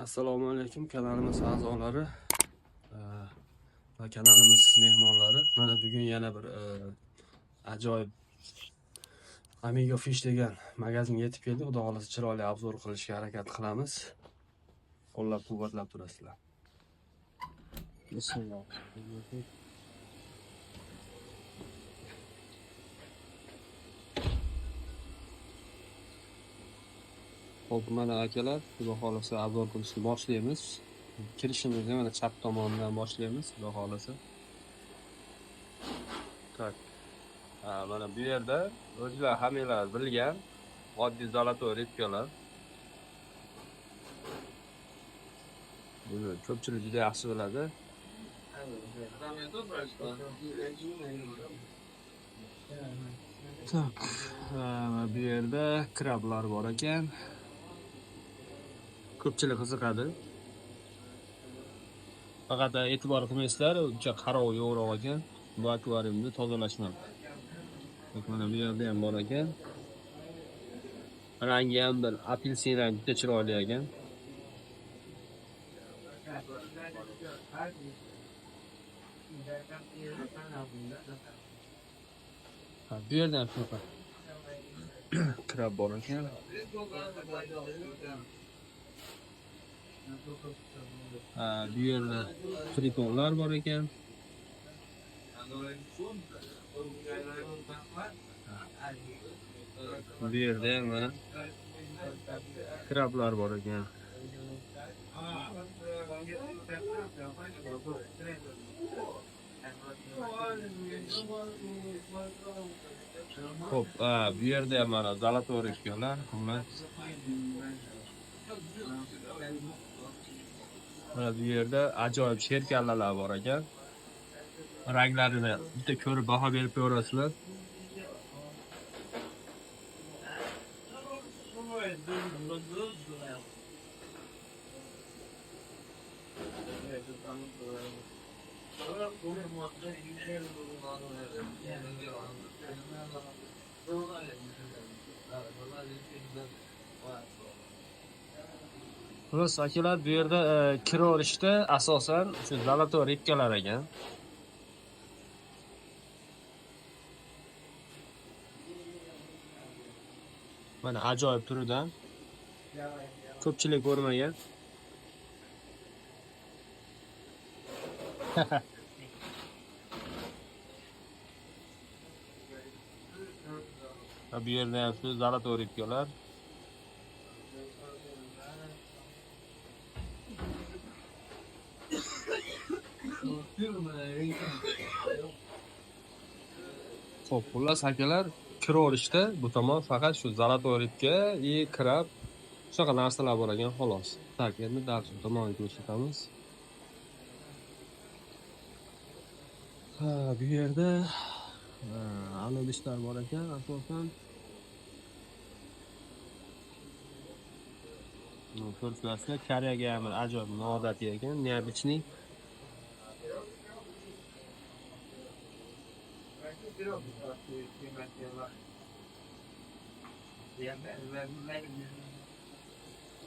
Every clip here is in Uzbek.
Assalomu alaykum kanalimiz a'zolari va kanalimiz mehmonlari. Mana bugun yana bir ajoyib Amigo Fish degan magazinga yetib keldik. Xudo xohlasa chiroyli obzor qilishga harakat qilamiz. Qo'llab-quvvatlab turasizlar. Bismillah. Xo'p, mana akalar, xudo xohlasa obzor qilishni boshlaymiz. Kirishimizni mana chap tomonidan boshlaymiz, xudo xohlasa. Tak. Ha, mana bu yerda o'zlar hammanglar bilgan oddiy золотой рыбка lar. Buni ko'pchilik juda yaxshi biladi. Так, ha, bu yerda krablar bor ekan. Ko'pchilik qiziqadi. Faqat e'tibor qilmaysizlar, uncha qarov yo'qroq ekan. Bu akvariumni tozalashmabdi. Bak, mana bu yerda ham bor ekan. Rangi ham bir apelsin rang, juda chiroyli ekan. Ha, bu yerda ham shunaqa krab bor ekan. Ha, bu yerda tritonlar bor ekan. Bu yerda ham mana krablar bor ekan. Xo'p, bu yerda ham mana золотой рыбка lar, xullas. Mana bu yerda ajoyib sherkallalar bor ekan. Ranglarini bitta ko'rib baho berib ko'rasizlar. Xullas akalar, bu yerda kiraverishda asosan shu золотой рыбка lar ekan. Mana ajoyib turidan. Ko'pchilik ko'rmagan. Ha, bu yerda ham shu золотой рыбка lar. Xo'p, xullas akalar, kiraverishda bu tomon faqat shu золотой рыбка и krab shunaqa narsalar bor ekan xolos. Так, endi dars bu tomonni ko'rsatamiz. Ha, bu yerda anubislar bor ekan asosan. Ko'rsatmaslar, Koreyaga ham bir ajoyib noodatiy ekan, необычный.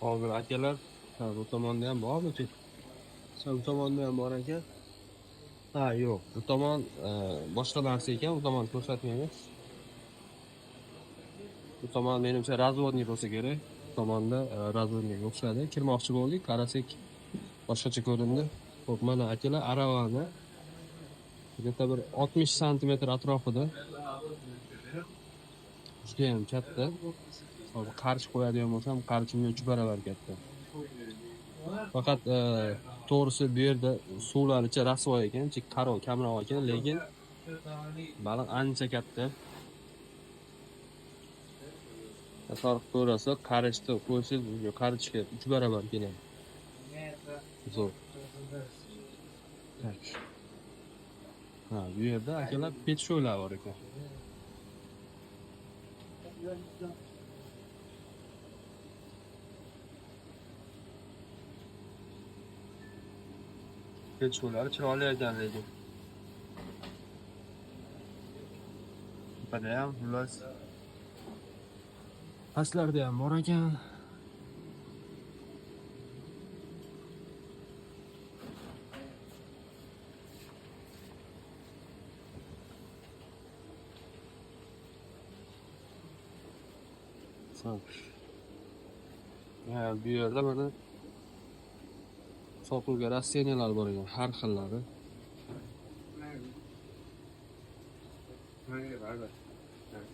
Hozir akalar, ha, bu tomonda ham bormi? Bu tomonda ham bor ekan. Ha, yo'q, bu tomon boshqa narsa ekan, bu tomonni ko'rsatmaymiz. Bu tomon menimcha разводник bo'lsa kerak. Bu tomonda разводник o'xshadi. Kirmoqchi bo'ldik, qarasak boshqacha ko'rindi. Xo'p, mana akalar aravani где-то bir 60 santimetr atrofida. Juda ham katta. Hozir qarich qo'yadigan bo'lsam, qarichimga 3 barobar katta. Faqat to'g'risi bu yerda suvlaricha rasvo ekan, qarov kamroq ekan, lekin baliq ancha katta. Tasavvur ko'rasiz, qarichni qo'ysangiz, qarichga 3 barobar keladi. Zo'r. Tak. Ha, bu yerda akalar petsho'lar bor ekan. Petsho'lari chiroyli ekan lekin. Tepada ham xullas. Pastlarda ham bor ekan. Tak. Bu yerda mana sotuvga растения lar bor ekan, har xillari.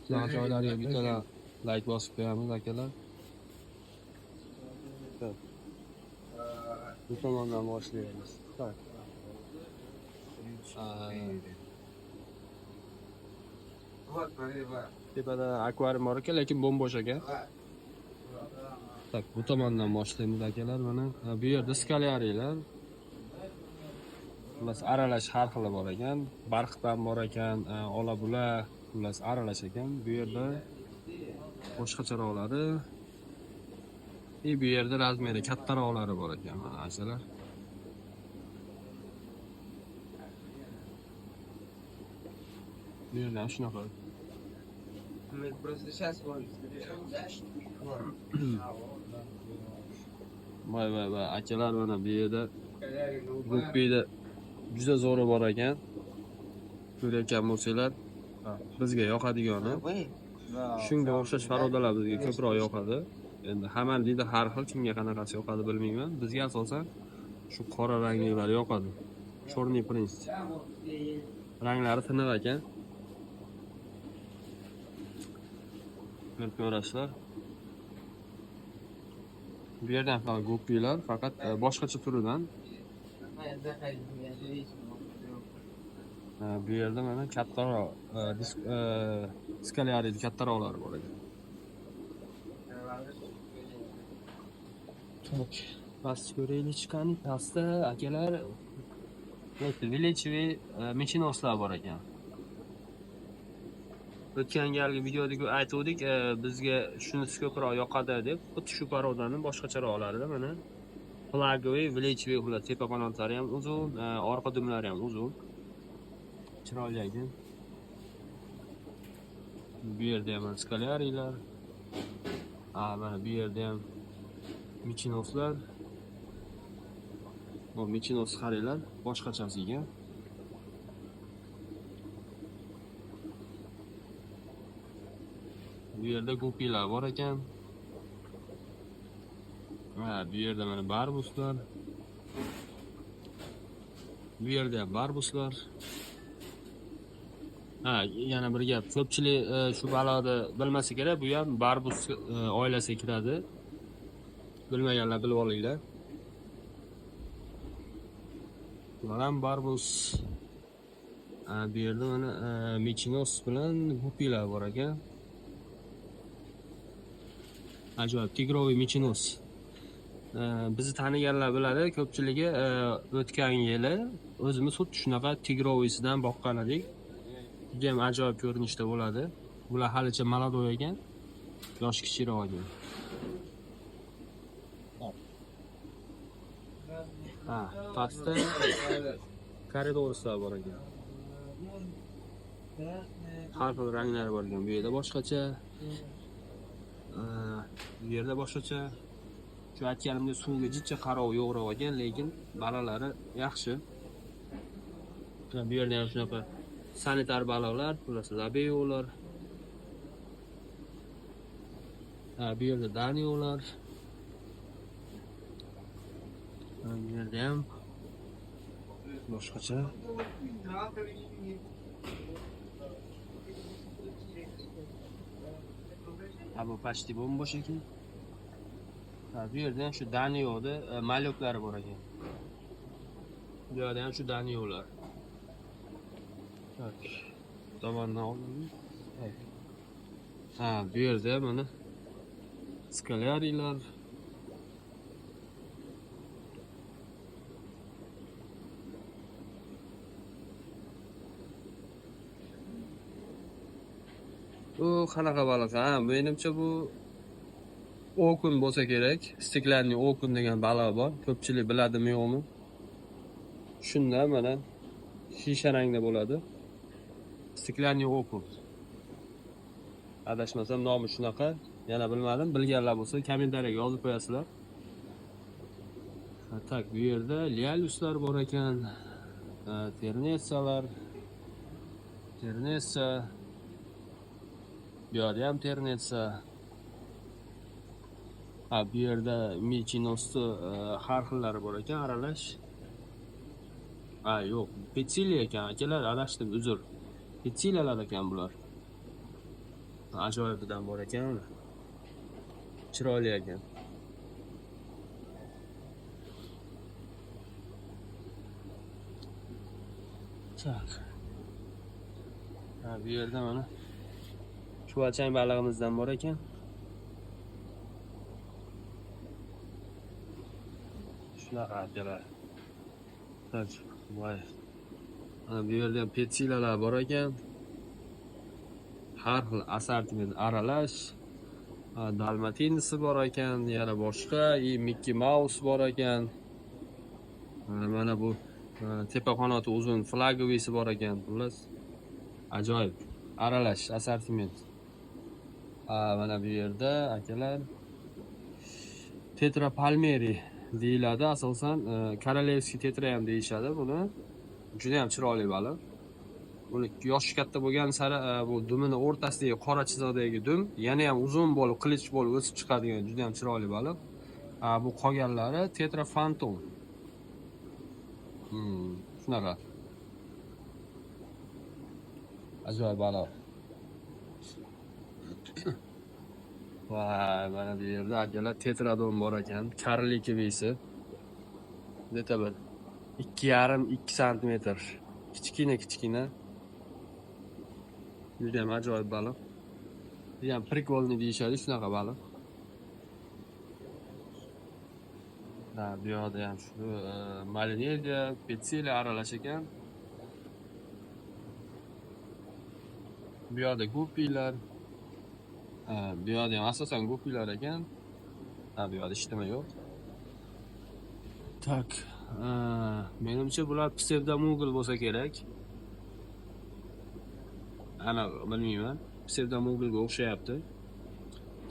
Shunaqa joylarga bittadan like bosib qo'yamiz akalar. Tak. Bu tomondan boshlaymiz. Tak. Tepada akvarium bor ekan, lekin bo'm-bo'sh ekan. Tak, bu tomondan boshlaymiz akalar mana. Bu yerda skalyariylar. Xullas aralash har xili bor ekan. Barxit ham bor ekan, ola bula, xullas aralash ekan. Bu yerda boshqacharoqlari. Bu yerda razmeri kattaroqlari bor ekan mana akalar. Bu yerda ham shunaqa. Просто сейчас вон. Voy voy voy akalar, mana bu yerda guppiyda juda zo'ri bor ekan. Ko'rayotgan bo'lsanglar, bizga yoqadigani. Shunga o'xshash parodalar bizga ko'proq yoqadi. Endi hamma deydi har xil, kimga qanaqasi yoqadi bilmayman. Bizga asosan shu qora ranglilar yoqadi. Chorniy prince. Ranglari tiniq ekan. Ko'rib ko'rasizlar. Bu yerda ham faqat guppiylar, faqat boshqacha turidan. Bu yerda mana kattaroq, skalyariyni kattaroqlari bor ekan. Tak, pastni ko'raylik chiqqani. Pastda akalar Village mechinoslar bor ekan. O'tgan galgi videoda aytuvdik, bizga shunisi ko'proq yoqadi deb. Xuddi shu parodani boshqacharoqlarida mana flagoviy, village, xullas tepa qanotlari ham uzun, orqa dumlari ham uzun. Chiroyli ekan. Bu yerda ham mana skalyariylar. Mana bu yerda ham mechinoslar. Bu mechinos qaranglar, boshqachasi ekan. Bu yerda guppiylar bor ekan. Bu yerda mana barbuslar. Bu yerda ham barbuslar. Yana bir gap. Ko'pchilik shu baliqni bilmasa kerak, bu ham barbus oilasiga kiradi. Bilmaganlar bilib olinglar. Bular ham barbus. Bu yerda mana mechinos bilan guppiylar bor ekan. Ajoyib tigroviy mechinos. Bizni taniganlar biladi, ko'pchiligi o'tgan yili o'zimiz xuddi shunaqa tigroviysidan boqqan edik. Juda ham ajoyib ko'rinishda bo'ladi. Bular halicha molodoy ekan, yoshi kichikroq ekan. Pastda koridorlar bor ekan. Har xil ranglari bor ekan. Bu yerda boshqacha, bu yerda boshqacha. Shu aytganimdek suvga jicha qarov yo'qroq ekan, lekin balalari yaxshi. Bu yerda ham shunaqa sanitar baliqlar, xullas labeolar. Bu yerda daniolar. Bu yerda ham boshqacha. Bu pashti bo'm-bo'sh ekan. Bu yerda ham shu danioda malyoklari bor ekan. Bu yerda ham shu daniolar. Tak. Tomondan oldim. Bu yerda mana skalyariylar. Bu qanaqa baliq? Menimcha bu okun bo'lsa kerak. Steklanniy okun degan baliq bor. Ko'pchilik biladimi yo'qmi? Shunda mana shisha rangda bo'ladi. Steklanniy okun. Adashmasam nomi shunaqa. Yana bilmadim. Bilganlar bo'lsa kommentariyaga yozib qo'yasizlar. Tak, bu yerda lialuslar bor ekan. Ternetsalar. Ternetsa. Bu yerda ham ternetsa. Ha, bu yerda mechinosni har xillari bor ekan, aralash. Ha, yo'q, Petsiliya ekan, akalar, adashdim, uzr. Petsiliyalar ekan bular. Ajoyibidan bor ekan. Chiroyli ekan. Tak. Ha, bu yerda mana chuvalchang balig'imizdan bor ekan. Shunaqa akalar. Tak, voy. Mana bu yerda ham petsilalar bor ekan. Har xil assortiment aralash. Dalmatinisi bor ekan, yana boshqa, Mickey Mouse bor ekan. Mana bu tepa qanoti uzun flagoviysi bor ekan, xullas ajoyib aralash assortiment. Mana bu yerda akalar Tetra Palmeri deyiladi, asosan Korolevskiy tetra ham deyishadi buni. Juda ham chiroyli baliq. Buni yoshi katta bo'lgan sari bu dumini o'rtasidagi qora chiziqdagi dum yana ham uzun bo'lib, qilich bo'lib o'sib chiqadigan juda ham chiroyli baliq. Bu qolganlari Tetra Phantom. Shunaqa. Ajoyib baliq. Voy, mana bu yerda akalar tetradon bor ekan, karlikoviysi. Где-то bir 2,5-2 santimetr. Kichkina kichkina. Juda ham ajoyib baliq. Bu ham prikolni deyishadi, shunaqa baliq. Ha, bu yoqda ham shu Malineziya, Petsiliya aralash ekan. Bu yoqda guppylar. Ha, bu yoqda ham asosan guppylar ekan. Ha, bu yoqda hech nima yo'q. Tak, menimcha bular psevdomugl bo'lsa kerak. Ana bilmayman. Psevdomuglga o'xshayapti.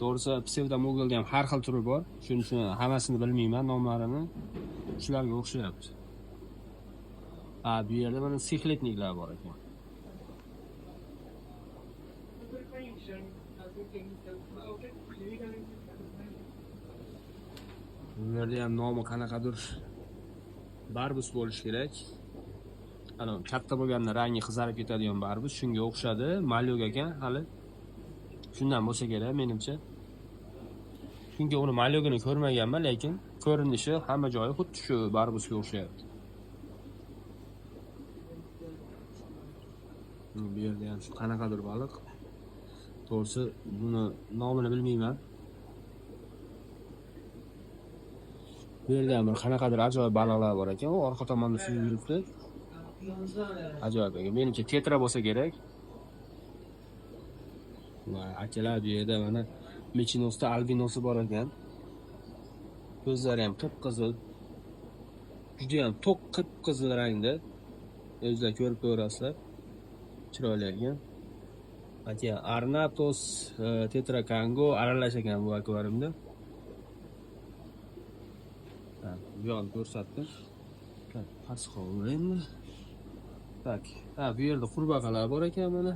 To'g'risi psevdomuglda ham har xil turi bor. Shuning uchun hammasini bilmayman nomlarini. Shularga o'xshayapti. Ha, bu yerda mana sixletniklar bor ekan. Bu yerda ham nomi qanaqadir barbus bo'lishi kerak. Ana katta bo'lganda rangi qizarib ketadigan barbus, shunga o'xshadi. Malyog ekan hali. Shundan bo'lsa kerak menimcha. Chunki uni malyogini ko'rmaganman, lekin ko'rinishi hamma joyi xuddi shu barbusga o'xshayapti. Bu yerda ham shu qanaqadir baliq. To'g'risi buni nomini bilmayman. Bu yerda ham bir qanaqadir ajoyib baliqlar bor ekan. U orqa tomonda suzib yuribdi. Ajoyib ekan. Menimcha tetra bo'lsa kerak. Va akalar bu yerda mana mechinosda albinosi bor ekan. Ko'zlari ham qip-qizil. Juda ham to'q qip-qizil rangda. O'zlar ko'rib ko'rasizlar. Chiroyli ekan. Aka Arnatos, Tetra Kongo aralash ekan bu akvariumda. Ha, bu yoqni ko'rsatdim. Past qoldi endi. Tak, ha, bu yerda qurbaqalar bor ekan mana.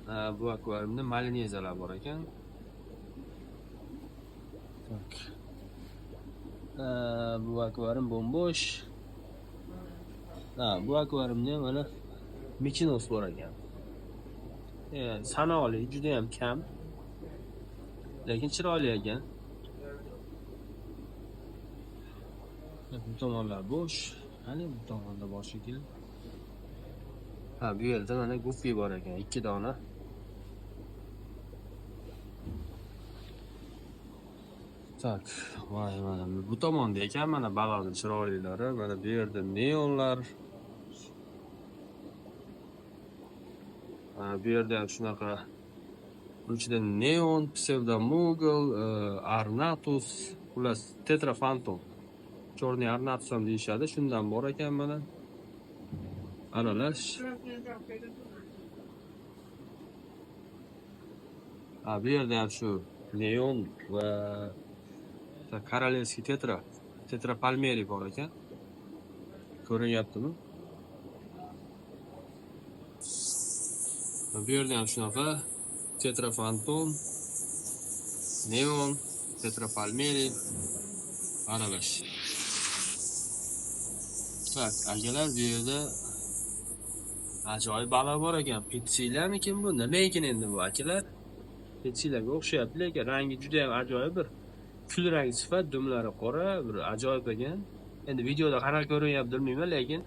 Ha, bu akvariumda malinezalar bor ekan. Tak. Ha, bu akvarium bo'm-bo'sh. Ha, bu akvariumda ham mana mechinos bor ekan. Sanoqli, juda ham kam. Lekin chiroyli ekan. Bu tomonlar bo'sh. Qani bu tomonda bor shekilli. Ha, bu yerda mana guppy bor ekan, 2 dona. Tak, voy mana bu tomonda ekan mana baliqning chiroylilari, mana bu yerda neonlar. Ha, bu yerda ham shunaqa ichida neon, psevdomugl, arnatus, xullas tetra phantom. Chorniy arnatus ham deyishadi, shundan bor ekan mana. Aralash. Ha, bu yerda ham shu neon va korolevskiy tetra, tetra palmeri bor ekan. Ko'rinyaptimi? Bu yerda ham shunaqa tetra fantom. Neon, Tetra Palmeri aralash. Tak, akalar, bu yerda ajoyib baliq bor ekan. Pitsiylamikin bu? Nima ekan endi bu akalar? Pitsiylanga o'xshayapti, lekin rangi juda ham ajoyib bir kulrang sifat, dumlari qora, bir ajoyib ekan. Endi videoda qanaqa ko'rinyapti bilmayman, lekin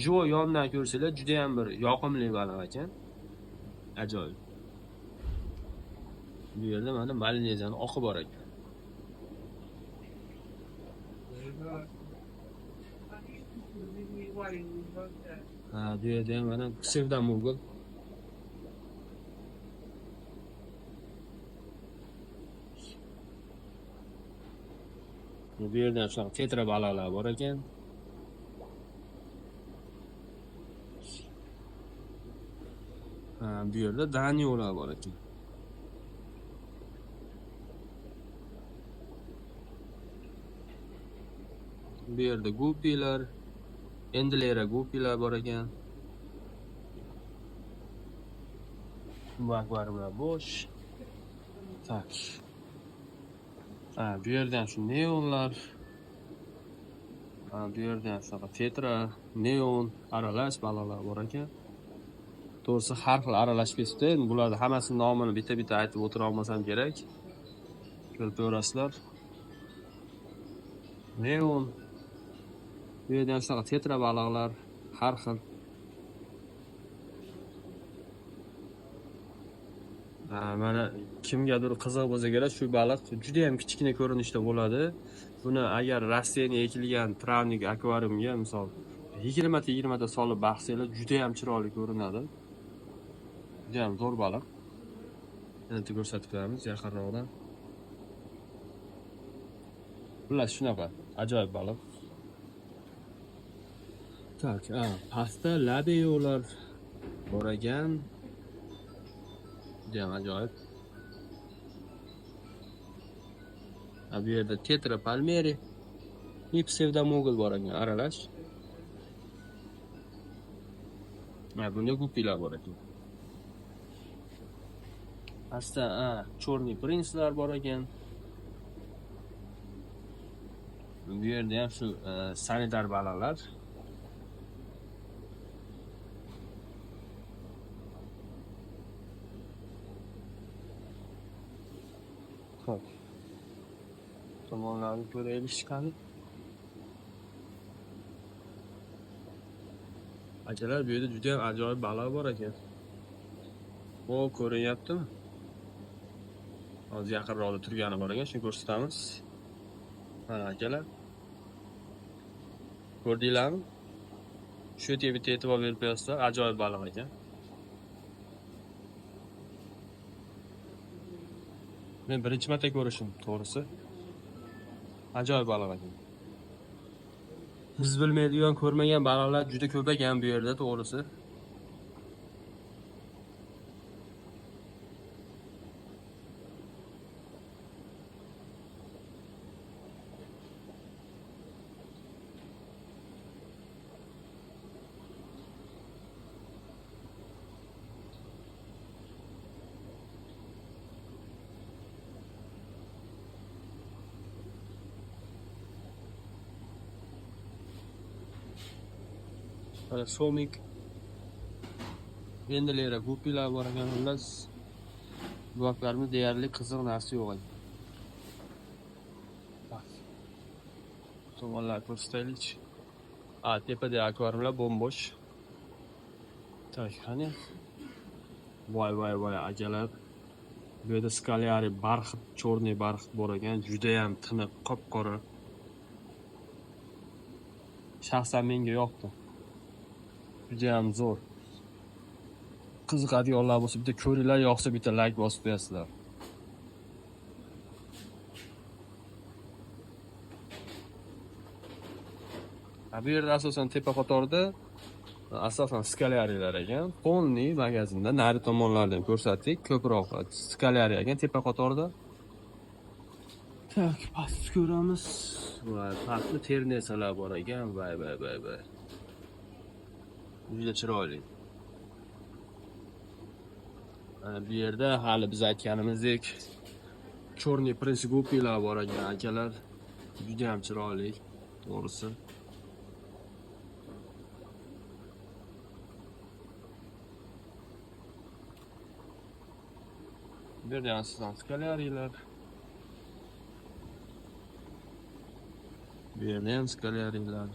живой yondan ko'rsanglar juda ham bir yoqimli baliq ekan. Ajoyib. Bu yerda mana Malineziyani oqi bor ekan. Ha, bu yerda ham mana psevdomugl. Bu yerda ham shunaqa tetra baliqlar bor ekan. Ha, bu yerda daniolar bor ekan. Bu yerda gupilar, endlera gupilar bor ekan. Bu akvariumlar bo'sh. Tak. Ha, bu yerda ham shu neonlar. Ha, bu yerda ham shunaqa tetra, neon aralash baliqlar bor ekan. To'g'risi har xil aralashib ketibdi. Endi bularni hammasini nomini bitta-bitta aytib o'tira olmasam kerak. Ko'rib ko'rasizlar. Neon. Bu yerda ham shunaqa tetra baliqlar har xil. Ha, mana kimgadir qiziq bo'lsa kerak, shu baliq juda ham kichkina ko'rinishda bo'ladi. Buni agar rasteniya ekilgan travnik akvariumga misol 20 ta solib baqsanglar juda ham chiroyli ko'rinadi. Juda ham zo'r baliq. Endi ko'rsatib qo'yamiz yaqinroqdan. Xullas shunaqa ajoyib baliq. Tak, pastda labeyolar bor ekan. Juda ham ajoyib. Bu yerda Tetra Palmeri и psevdomugl bor ekan, aralash. Mana bunda gupilar bor ekan. Pastda Chorniy prinslar bor ekan. Bu yerda ham shu sanitar baliqlar. Xo'p. Tomonlarni ko'raylik qani. Akalar, bu yerda juda ham ajoyib baliq bor ekan. Bu ko'rinyaptimi? Hozir yaqinroqda turgani bor ekan, shuni ko'rsatamiz. Mana akalar. Ko'rdinglarmi? Shu yerga bitta e'tibor berib qo'yasizlar, ajoyib baliq ekan. Men birinchi marta ko'rishim, to'g'risi. Ajoyib baliq ekan. Biz bilmaydigan, ko'rmagan baliqlar juda ko'p ekan bu yerda, to'g'risi. Mana somik, endlera gupilar bor ekan. Xullas, bu akvaryumda deyarli qiziq narsa yo'q ekan. Tomonlar ko'rsataylik. Tepada akvariumlar bo'm-bo'sh. Tak, qani? Voy voy voy akalar. Bu yerda skalyari barxit, chorniy barxit bor ekan. Juda ham tiniq, qop-qora. Shaxsan menga yoqdi. Juda ham zo'r. Qiziqadiganlar bo'lsa bitta ko'ringlar, yoqsa bitta like bosib qo'yasizlar. Bu yerda asosan tepa qatorda asosan skalyarilar ekan. Polniy magazinda nari tomonlarni ham ko'rsatdik. Ko'proq skalyari ekan tepa qatorda. Tak, pastni ko'ramiz. Va pastda ternesalar bor ekan. Vay vay vay vay. Juda chiroyli. Mana bu yerda hali biz aytganimizdek Chorniy Prince Guppylar bor ekan akalar. Juda ham chiroyli, to'g'risi. Bu yerda ham sizdan skalyariylar. Bu yerda ham skalyariylar.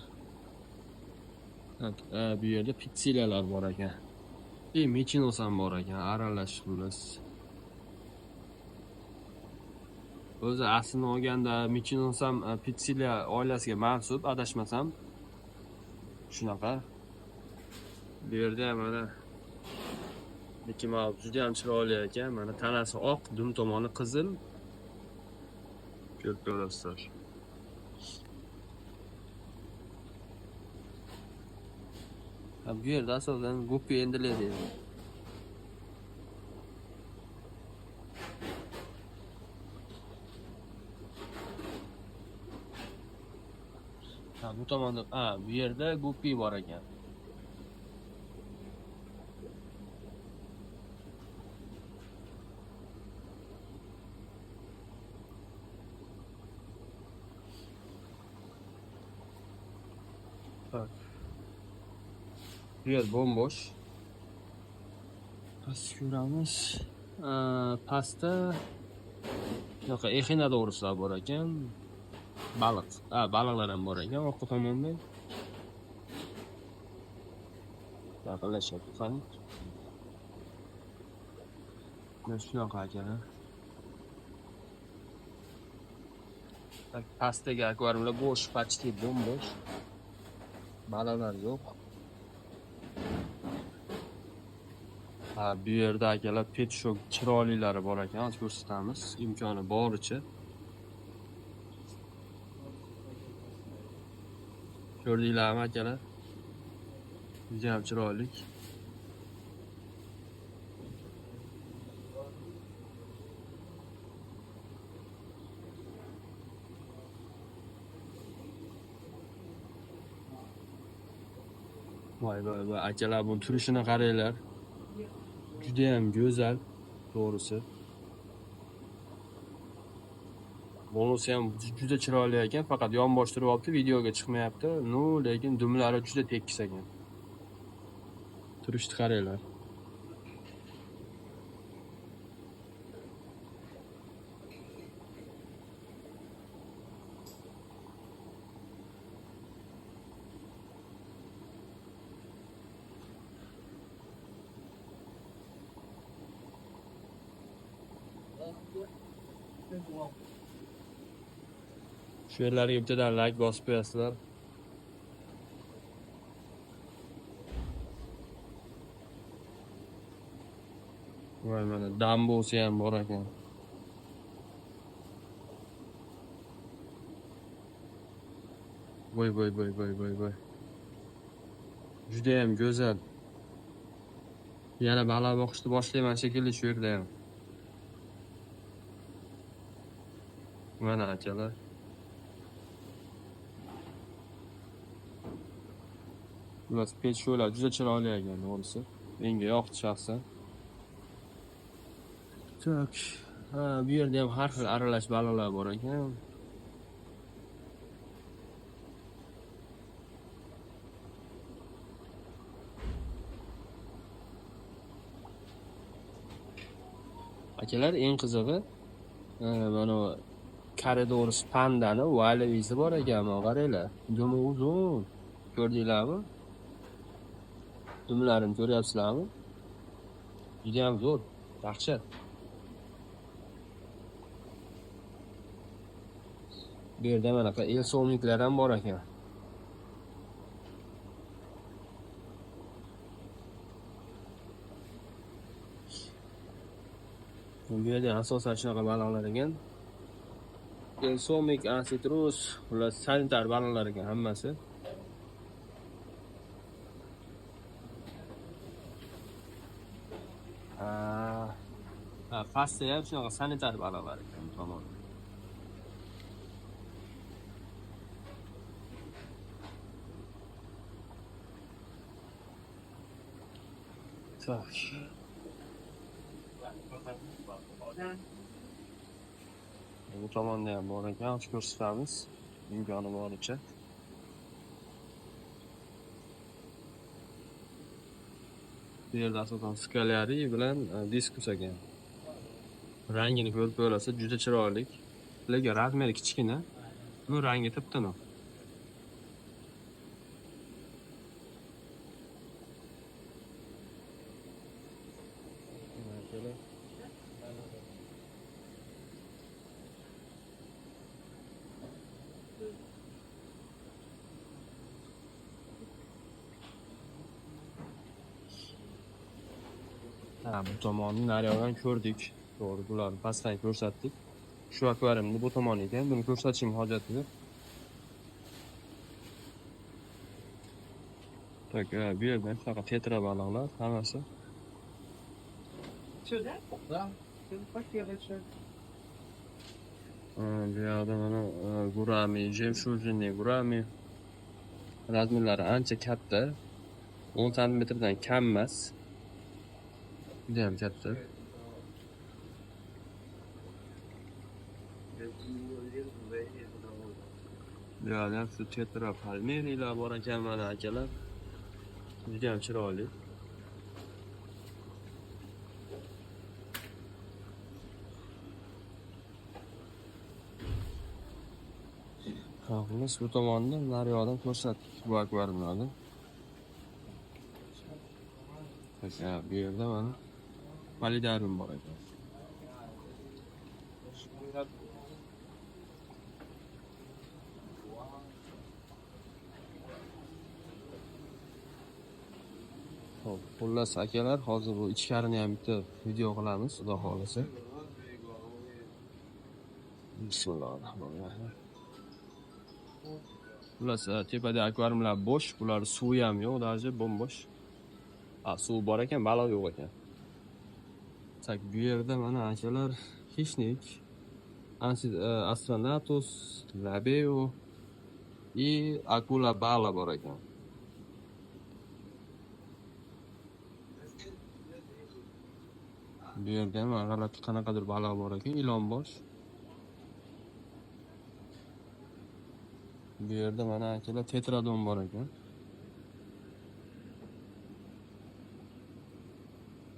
Bu yerda pitsilalar bor ekan. Mechinos ham bor ekan, aralash xullas. O'zi aslini olganda Mechinos ham Pitsila oilasiga mansub, adashmasam. Shunaqa. Bu yerda ham mana Mickey Mouse juda ham chiroyli ekan. Mana tanasi oq, dum tomoni qizil. Ko'rib ko'rasizlar. Bu yerda asosan Guppy endilaydi. Bu tomonda, bu yerda Guppy bor ekan. Tak. Bu yer bombosh. Past ko'ramiz. Pastda shunaqa exinadoruslar bor ekan. Baliq. Baliqlar ham bor ekan orqa tomonda. Yaqinlashyapti, qani. Mana shunaqa akalar. Tak, pastdagi akvariumlar bo'sh, почти bombosh. Baliqlar yo'q. Bu yerda akalar pet shop chiroylilari bor ekan, hozir ko'rsatamiz imkoni boricha. Ko'rdinglarmi akalar? Juda ham chiroyli. Voy voy voy akalar, buni turishini qaranglar. Juda ham go'zal, to'g'risi. Bonusi ham juda chiroyli ekan, faqat yonbosh turyapti, videoga chiqmayapti. No, lekin dumlari juda tekis ekan. Turishni qaranglar. Shu yerlarga bittadan like bosib qo'yasizlar. Voy, mana dambosi ham bor ekan. Voy voy voy voy voy voy. Juda ham go'zal. Yana baliq boqishni boshlayman shekilli shu yerda ham. Mana akalar. Xullas, pet showlar juda chiroyli ekan, to'g'risi. Menga yoqdi shaxsan. Tak, bu yerda ham har xil aralash baliqlar bor ekan. Akalar, eng qizig'i, mana bu Koridorus pandani valovisi bor ekan, mana qaranglar. Dumi uzun. Ko'rdinglarmi? Dumlarini ko'ryapsizlarmi? Juda ham zo'r, dahshat. Bu yerda manaqa elsomliklar ham bor ekan. Bu yerda asosan shunaqa baliqlar ekan. Elsomik, ansitrus, ular sanitar baliqlar ekan hammasi. Pastda ham shunaqa sanitar baliqlar ekan bu tomonda. Tak. Bu tomonda ham bor ekan, ko'rsatamiz imkoni boricha. Bu yerda asosan skalyari bilan diskus ekan. Rangini ko'rib ko'rasiz, juda chiroyli. Lekin razmeri kichkina. Bu rangi tip-tiniq. Ha, bu tomonni naryoqdan ko'rdik. To'g'ri, bularni pastdan ko'rsatdik. Shu akvariumni bu tomoni ekan, buni ko'rsatishim hojati yo'q. Tak, bu yerda shunaqa tetra baliqlar hammasi. Bu yoqda mana gurami, jemshujinli gurami. Razmerlari ancha katta. 10 santimetrdan kam emas. Juda ham katta. Bu yerda ham shu tetra palmerilar bor ekan mana akalar. Juda ham chiroyli. Ha, xullas bu tomonni naryoqdan ko'rsatdik bu akvariumlarni. Bu yerda mana palidarium bor ekan. Xo'p, xullas akalar, hozir bu ichkarini ham bitta video qilamiz, xudo xohlasa. Bismillahirrohmanirrohim. Xullas, tepada akvariumlar bo'sh, bular suvi ham yo'q, даже bo'm-bo'sh. Ha, suv bor ekan, baliq yo'q ekan. Tak, bu yerda mana akalar xishnik, Astronatus, Labeo и akula bala bor ekan. Bu yerda ham g'alati qanaqadir baliq bor ekan, ilonbosh. Bu yerda mana akalar tetradon bor ekan.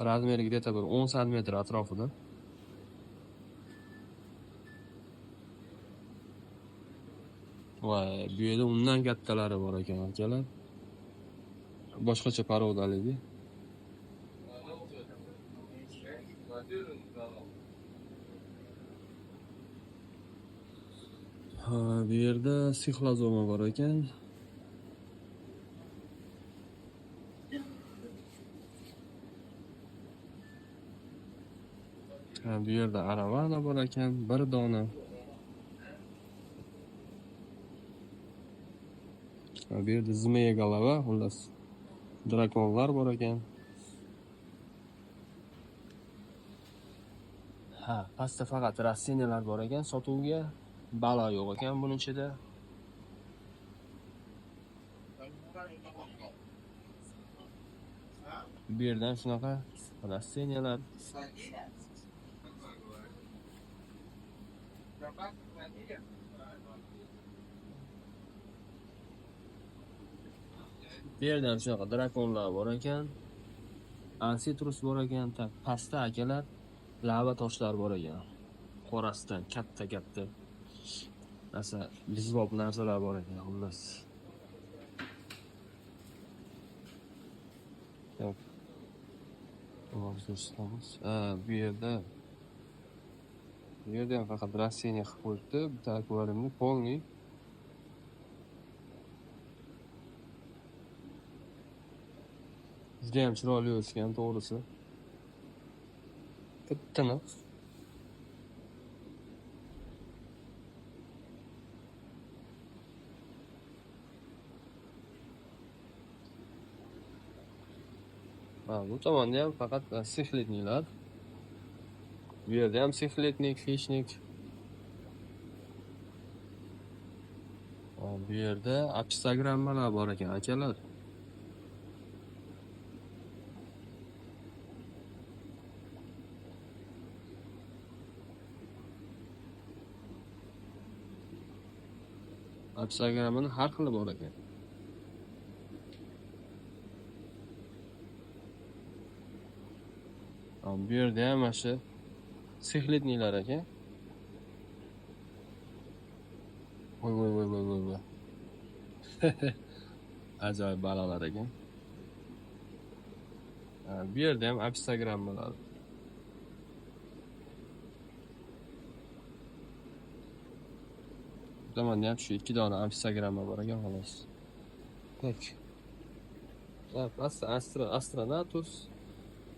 Razmeri где-то bir 10 santimetr atrofida. Va bu yerda undan kattalari bor ekan akalar. Boshqacha parodaligi. Ha, bu yerda sixlozoma bor ekan. Ha, bu yerda aravana bor ekan, bir dona. Ha, bu yerda zmeya golova, xullas drakonlar bor ekan. Ha, pastda faqat rasteniyalar bor ekan sotuvga. Baliq yo'q ekan buning ichida. Bu yerdan shunaqa rasteniyalar. Bu yerdan shunaqa drakonlar bor ekan. Ansitrus bor ekan. Pastda akalar lava toshlar bor ekan. Qorasidan katta-katta narsa, bizbob narsalar bor ekan, xullas. Yo'q. Ko'rsatamiz. Bu yerda ham faqat rasteniya qilib qo'yibdi. Bitta akvariumni polniy. Juda ham chiroyli o'sgan, to'g'risi. Tip-tiniq. Ha, bu tomonda ham faqat sixletniklar. Bu yerda ham sixletnik, xishnik. Bu yerda apistogrammalar bor ekan, akalar. Apsistogrammani har xili bor ekan. Bu yerda ham mana shu sixlitnilar ekan. Voy voy voy voy voy voy. Ajoyib baliqlar ekan. Bu yerda ham apsistogrammalar. Bu tomonda ham shu 2 dona apsistogramma bor ekan xolos. Tak. Pastda astronatus.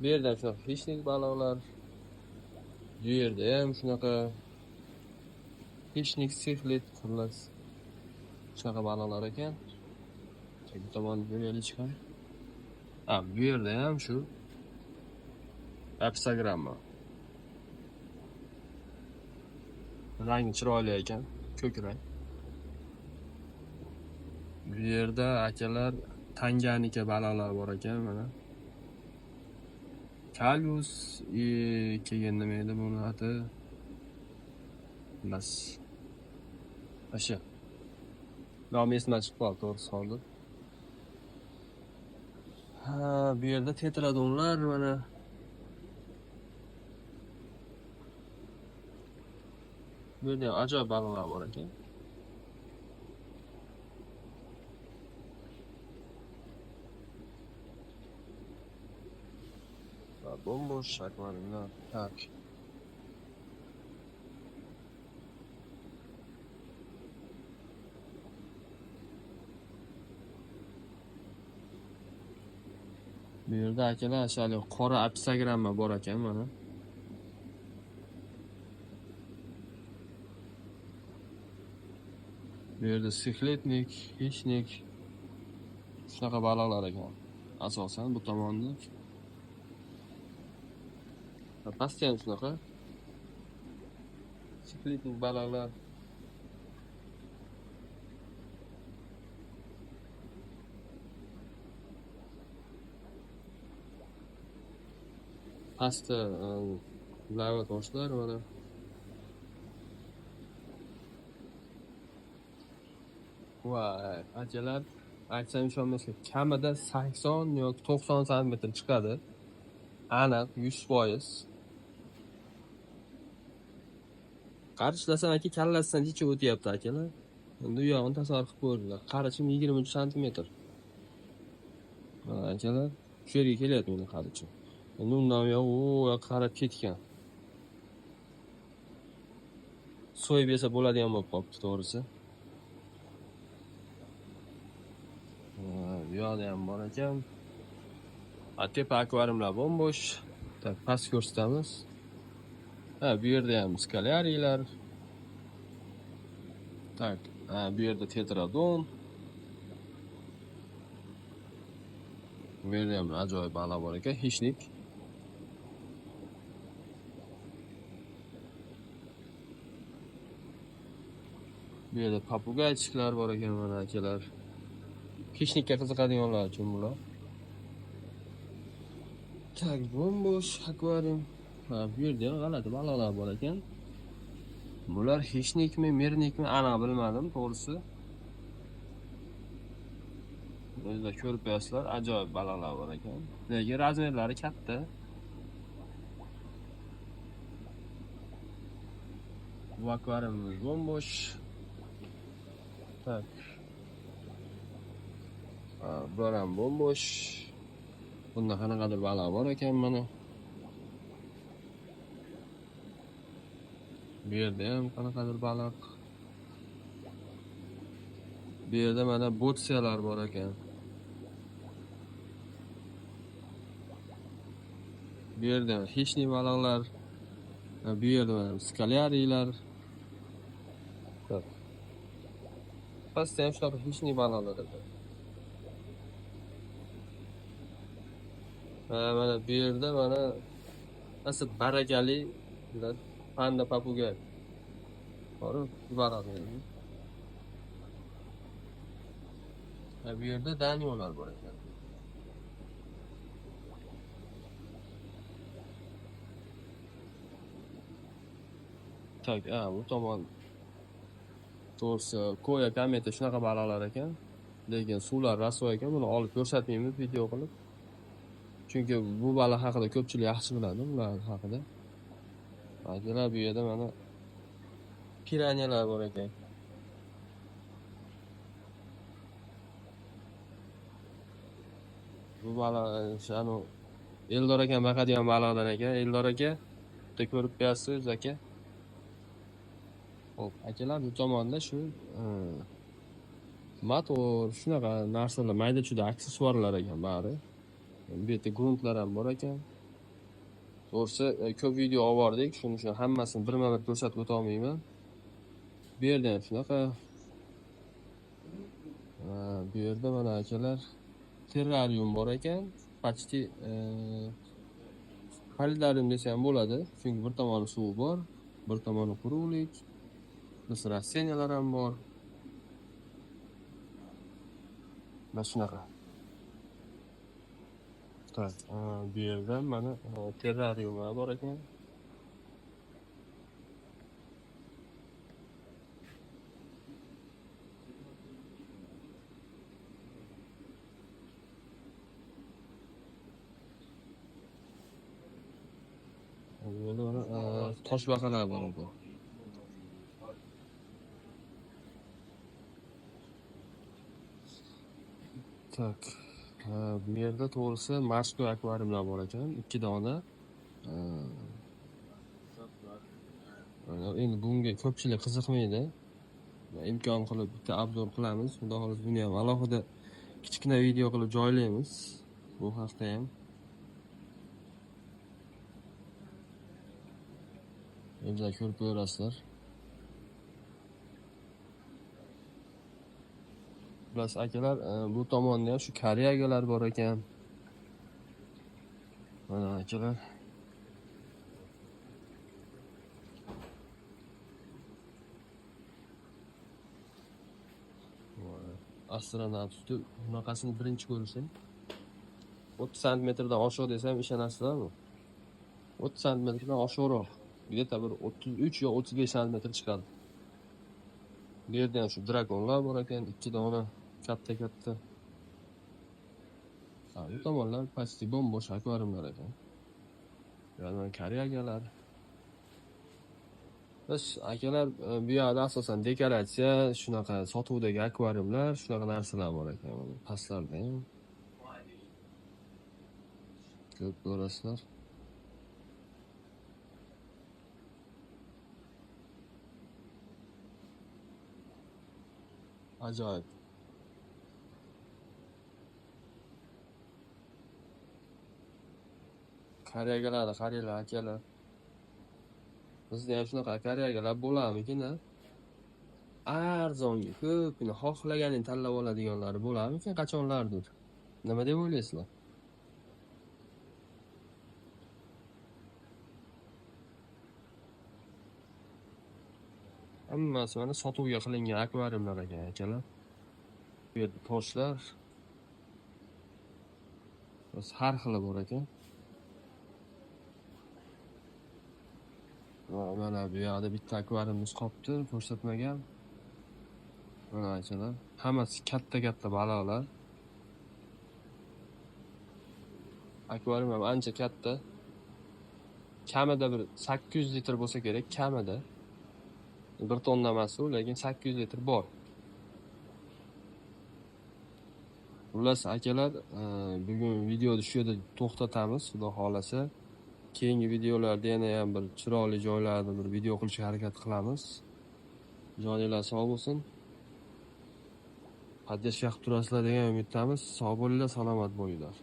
Bu yerda ham shunaqa xishnik baliqlar. Bu yerda ham shunaqa xishnik, sixlit, xullas shunaqa baliqlar ekan. Bu tomonni ko'raylik chiqar. Bu yerda ham shu apsistogramma. Rangi chiroyli ekan, ko'k rang. Bu yerda akalar Tanganika baliqlar bor ekan mana. Kalus, keyin nima edi buni oti? Xullas. O'sha. Nomi esimdan chiqib qoldi, to'g'risi hozir. Ha, bu yerda tetradonlar mana. Bu yerda ham ajoyib baliqlar bor ekan. Bomboş akvaryumlar. Tak. Bu yerda akalar hali qora apsistogramma bor ekan mana. Bu yerda sixletnik, xishnik shunaqa baliqlar ekan. Asosan bu tomonda. Pastda ham shunaqa sixletnik baliqlar. Pastda lava toshlar mana. Voy, akalar, aytsam ishonmaslik, kamida 80 yoki 90 santimetr chiqadi. Aniq 100%. Qarishlasam aka kallasidan ichib o'tyapti akalar. Endi u yog'ini tasavvur qilib ko'ringlar. Qarishim 23 santimetr. Mana akalar, shu yerga kelyapti meni qarichim. Endi undan u yoq u yoqqa qarab ketgan. So'yib yesa bo'ladigan bo'lib qolibdi, to'g'risi. Bu yoqda ham bor ekan. Tepa akvariumlar bombosh. Tak, past ko'rsatamiz. Ha, bu yerda ham skalyariylar. Tak, bu yerda tetradon. Bu yerda ham ajoyib baliq bor ekan, xishnik. Bu yerda papugaychiklar bor ekan mana akalar. Xishnikka qiziqadiganlar uchun bular. Tak, bombosh akvarium. Ha, bu yerda ham g'alati baliqlar bor ekan. Bular xishnikmi, mirnikmi aniq bilmadim, to'g'risi. O'zlar ko'rib qo'yasizlar, ajoyib baliqlar bor ekan. Lekin razmerlari katta. Bu akvariumimiz bombosh. Tak. Bular ham bombosh. Bunda qanaqadir baliq bor ekan mana. Bu yerda ham qanaqadir baliq. Bu yerda mana botsiyalar bor ekan. Bu yerda ham xishni baliqlar. Bu yerda mana skalyariylar. Pastda ham shunaqa xishni baliqlar ekan. Mana bu yerda mana asl barakali panda papugay. Bor, bu. Bu yerda danyolar bor ekan. Tak, bu tomon To'g'risi, koya, kometa shunaqa baliqlar ekan. Lekin suvlar rasvo ekan, buni olib ko'rsatmaymiz video qilib. Chunki bu baliq haqida ko'pchilik yaxshi biladi, bular haqida. Akalar, bu yerda mana piranyalar bor ekan. Bu baliq anu Eldor aka baqadigan baliqdan ekan. Eldor aka, bitta ko'rib qo'yasiz aka. Xo'p, akalar, bu tomonda shu motor, shunaqa narsalar, mayda-chuyda aksessuarlar ekan bari. Bu yerda gruntlar ham bor ekan. To'g'risi, ko'p video olib bordik, shuning uchun hammasini birma-bir ko'rsatib o'ta olmayman. Bu yerda ham shunaqa. Bu yerda mana akalar terrarium bor ekan. Почти palidarium desa ham bo'ladi, chunki bir tomoni suvi bor, bir tomoni quruqlik. Biz rasteniyalar ham bor. Mana shunaqa. Tak, bu yerda mana terrariumlar bor ekan. Bu yerda mana toshbaqalar bor ekan. Tak, bu yerda to'g'risi morskoy akvariumlar bor ekan, 2 dona. Endi bunga ko'pchilik qiziqmaydi. Imkon qilib bitta obzor qilamiz. Xudo xohlasa buni ham alohida kichkina video qilib joylaymiz. Bu haqda ham. O'zinglar ko'rib ko'rasizlar. Xullas akalar, bu tomonda ham shu koreagalar bor ekan. Mana akalar. Astronavtni bunaqasini birinchi ko'rishim. 30 santimetrdan oshiq desam ishonasizlarmi? 30 santimetrdan oshiqroq. Где-то bir 33 yo 35 santimetr chiqadi. Bu yerda ham shu dragonlar bor ekan, 2 dona katta-katta. Bu tomonlar pastki bo'm-bo'sh akvariumlar ekan. Ya'ni koreagalar. Biz akalar, bu yerda asosan dekoratsiya, shunaqa sotuvdagi akvariumlar, shunaqa narsalar bor ekan. Mana pastlarda ham ko'p ko'rasizlar. Ajoyib. Koreagalarni qaranglar akalar. Bizda ham shunaqa koreagalar bo'larmikin, a? Arzonga ko'pgina xohlaganini tanlab oladiganlari bo'larmikin qachonlardir? Nima deb o'ylaysizlar? Hammasi mana sotuvga qilingan akvariumlar ekan akalar. Bu yerda toshlar har xili bor ekan. Mana bu yoqda bitta akvariumimiz qolibdi, ko'rsatmagan. Mana akalar, hammasi katta-katta baliqlar. Akvarium ham ancha katta. Kamida bir 800 litr bo'lsa kerak, kamida. 1 tonna emas u, lekin 800 litr bor. Xullas akalar, bugun videoni shu yerda to'xtatamiz, xudo xolasa. Keyingi videolarda yana ham bir chiroyli joylarda bir video qilishga harakat qilamiz. Joninglar sog' bo'lsin. Podдержка qilib turasizlar degan umiddamiz. Sog' bo'linglar, salomat bo'linglar.